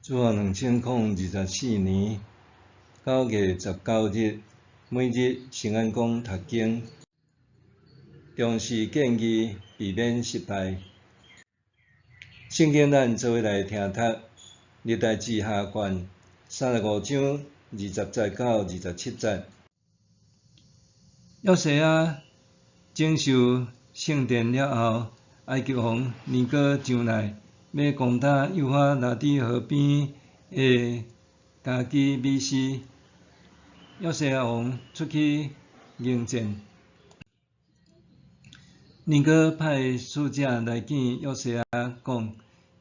主後2024年9月19日，每日聖安講讀經，重視建議，避免失敗。聖經咱做伙來聽讀，歷代志下卷35章20節到27節。約西亞整修聖殿了後，埃及王尼哥上來，欲攻打幼發拉底河邊的迦基米施。約西亞王出去迎戰。尼哥派使者來見約西亞，講：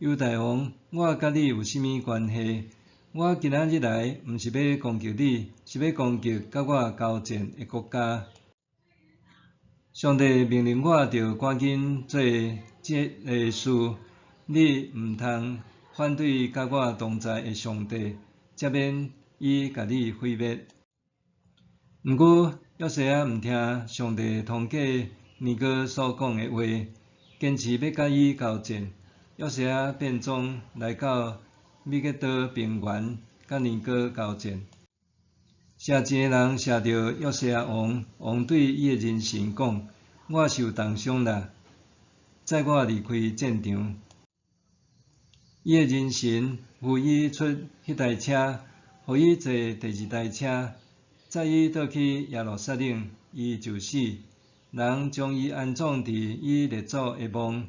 猶大王，我佮你有啥物關係？我今仔日來，毋是欲攻擊你，是欲攻擊佮我交戰的國家。上帝命令我著趕緊做這个事，你毋通反對佮我同在的上帝，才免伊共你毀滅。毋過約西亞毋聽上帝通過尼哥所講的話，堅持欲佮伊交戰。約西亞變裝來到米吉多平原，佮尼哥交戰。射箭的人射著約西亞王，王對伊的人臣講：我受重傷啦，載我離開戰場。伊的人臣扶伊出彼台車，予伊坐第二台車，載伊倒去耶路撒冷，伊就死。人將伊安葬佇伊列祖的墓。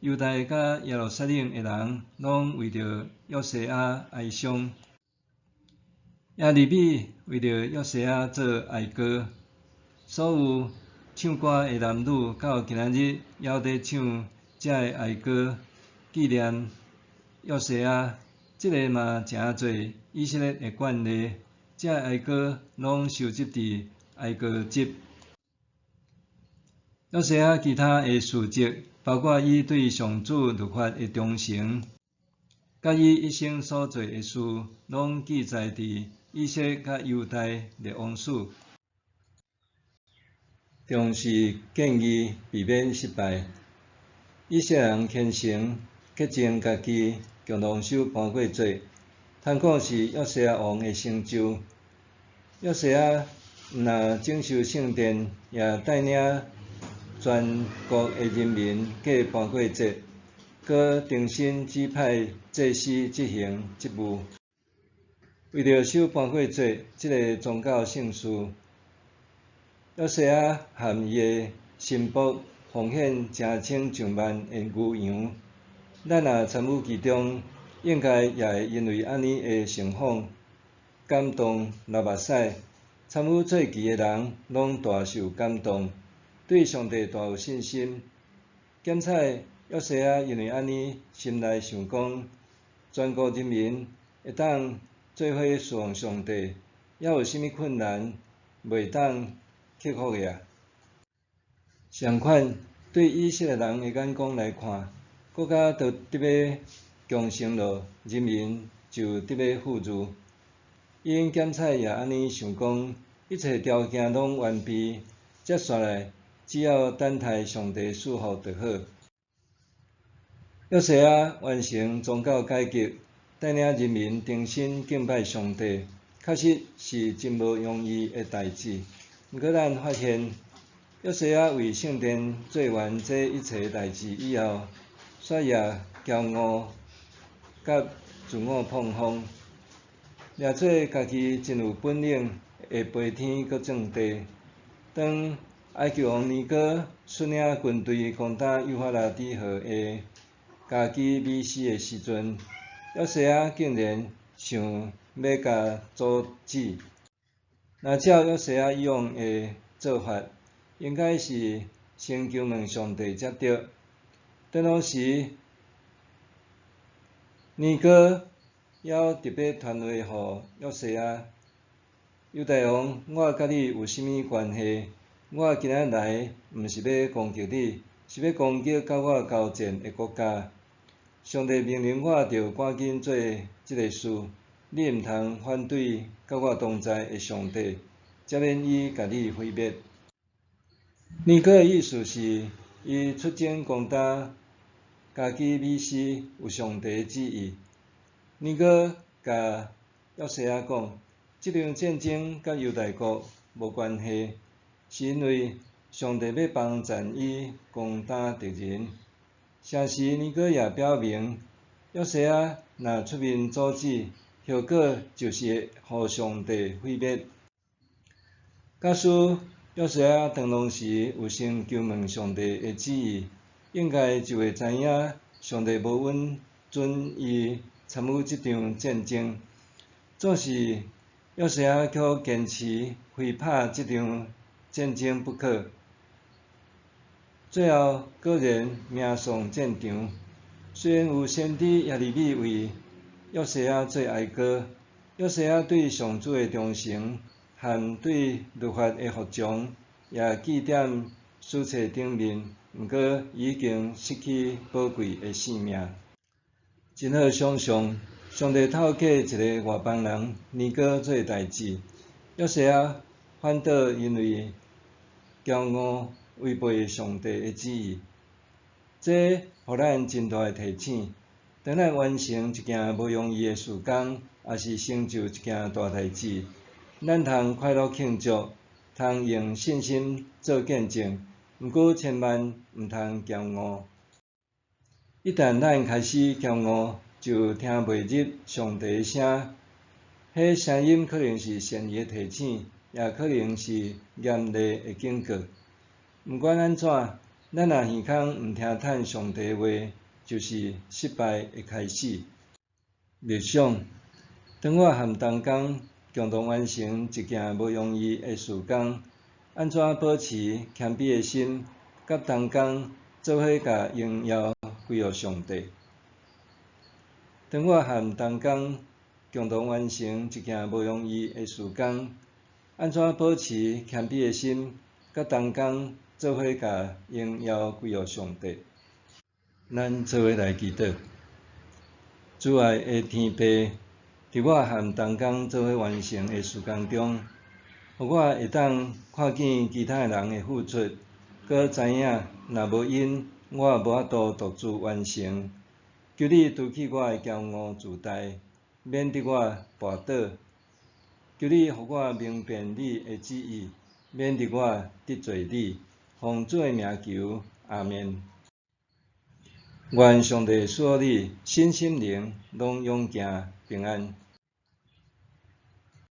猶大佮耶路撒冷的人攏為著約西亞哀傷。耶利米為著約西亞做哀歌，所有唱歌的男女到今仔日猶佇唱這个哀歌，紀念約西亞。這个嘛成做以色列的慣例，這个哀歌攏收集佇哀歌集。約西亞其他的事蹟，包括伊對上主律法的忠誠，佮伊一生所做的事，攏記載佇以色列佮猶大列王史。重視建議，避免失敗。以色列人虔誠潔淨家己，共同守盤過節。通講是約西亞王的成就。約西亞毋但整修聖殿，也帶領全國的人民過盤過節，閣重新指派祭司執行職務。為著守盤過節這个宗教聖事，約西亞和伊的臣僕奉獻成千上萬的牛羊。咱若參與其中，應該也會因為按呢的聖風感動流目屎。參與祭祀的人攏大受感動，對上帝大有信心。檢採約西亞因為按呢，心內想講，全國人民會當做伙侍奉上帝，猶有啥物困難袂當克服的啊？相款，對以色列人的眼光來看，國家都得欲強盛囉，人民就得欲富裕。𪜶檢採也按呢想講，一切條件攏完備，接紲來只要等待上帝賜福就好。約西亞完成宗教改革，帶領人民重新敬拜上帝，確實是真無容易的代誌。毋過咱發現，約西亞為聖殿做完這一切代誌以後，煞也驕傲佮自我膨風，掠做家己真有本領會飛天閣撞地。當埃及王尼哥率領軍隊攻打幼發拉底河的迦基米施的時陣，約西亞竟然想欲共阻止。若照約西亞以往的做法，應該是先求問上帝才對。當時，尼哥猶特別傳話予約西亞：猶大王，我佮你有啥物關係？我今仔來，毋是欲攻擊你，是欲攻擊佮我交戰的國家。上帝命令我著趕緊做這个事，你毋通反對佮我同在的上帝，才免伊共你毀滅。尼哥的意思是，伊出征攻打迦基米施有上帝旨意。尼哥共約西亞講，這場戰爭佮猶大國無關係，是因為上帝欲幫贊伊攻打敵人。同時，尼哥也表明，約西亞若出面阻止，後果就是會予上帝毀滅。假使約西亞當當時有先求問上帝的旨意，應該就會知影上帝無允准伊參與這場戰爭。總是約西亞卻堅持非拍這場戰爭不可。最後果然命喪戰場。雖然有先知耶利米為約西亞做哀歌，約西亞對上主的忠誠和對律法的服從，也記載史冊頂面。毋過已經失去寶貴的性命。真好想像，上帝透過一个外邦人尼哥做代誌，約西亞反倒因為驕傲違背上帝的旨意。這予咱真大的提醒：當咱完成一件無容易的事工，抑是成就一件大代誌，咱通快樂慶祝，通用信心做見證。毋過千萬毋通驕傲。一旦咱開始驕傲，就聽袂入上帝的聲。彼聲音可能是善意的提醒，也可能是嚴厲的警告。毋管按怎，咱若耳空毋聽趁上帝話，就是失敗的開始。默想，當我和同工共同完成一件無容易的事工，按怎保持謙卑的心，佮同工做伙共榮耀歸予上帝？當我和同工共同完成一件無容易的事工，按怎保持謙卑的心，佮同工做伙共榮耀歸予上帝？咱做伙來祈禱。慈愛的天父，佇我和同工做伙完成的事工中，予我會當看見其他人的付出，閣知影若無𪜶，我無法度獨自完成。求你除去我的驕傲自大，免得我跋倒。求你予我明辨你的旨意，免得我得罪你。奉主的名求，阿們。願上帝賜予你身心靈攏勇健平安。